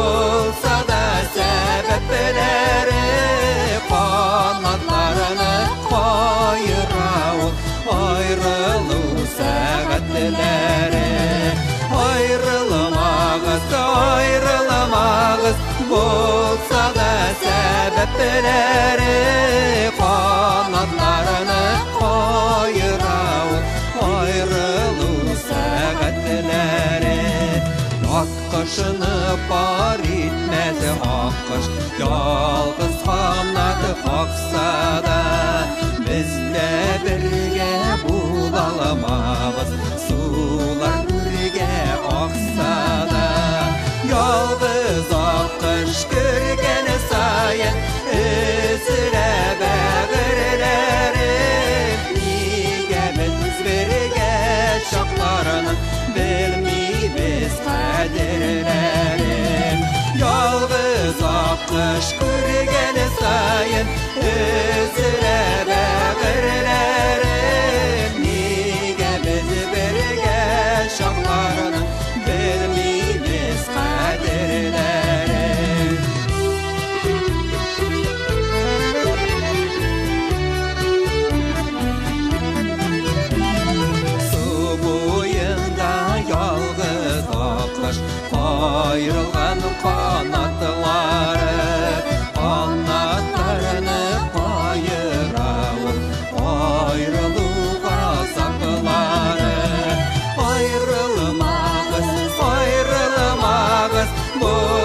Булса да сәбәпләре, канатларны каера ул, аерылу сәгатьләре. Аерылмагыз, аерылмагыз, булса да сәбәпләре, канатларны каера ул, аерылу сәгатьләре. Аккошны пар итмәс аккош, ялгыз канаты какса да, без дә бергә була алмабыз, сулар бергә акса да. Ялгыз аккош күргән саен өзелә бәгырьләрем, нигә без бергә чакларның белмибез кадерләрен. Ялгыз аккош күргән саен өзелә бәгырьләрем, нигә без бергә чакларның белмибез кадерләрен. Су буенда ялгыз аккош, каерылган канатлары, канатларны каера ул, аерылу газаплары. Аерылмагыз, аерылмагыз, булса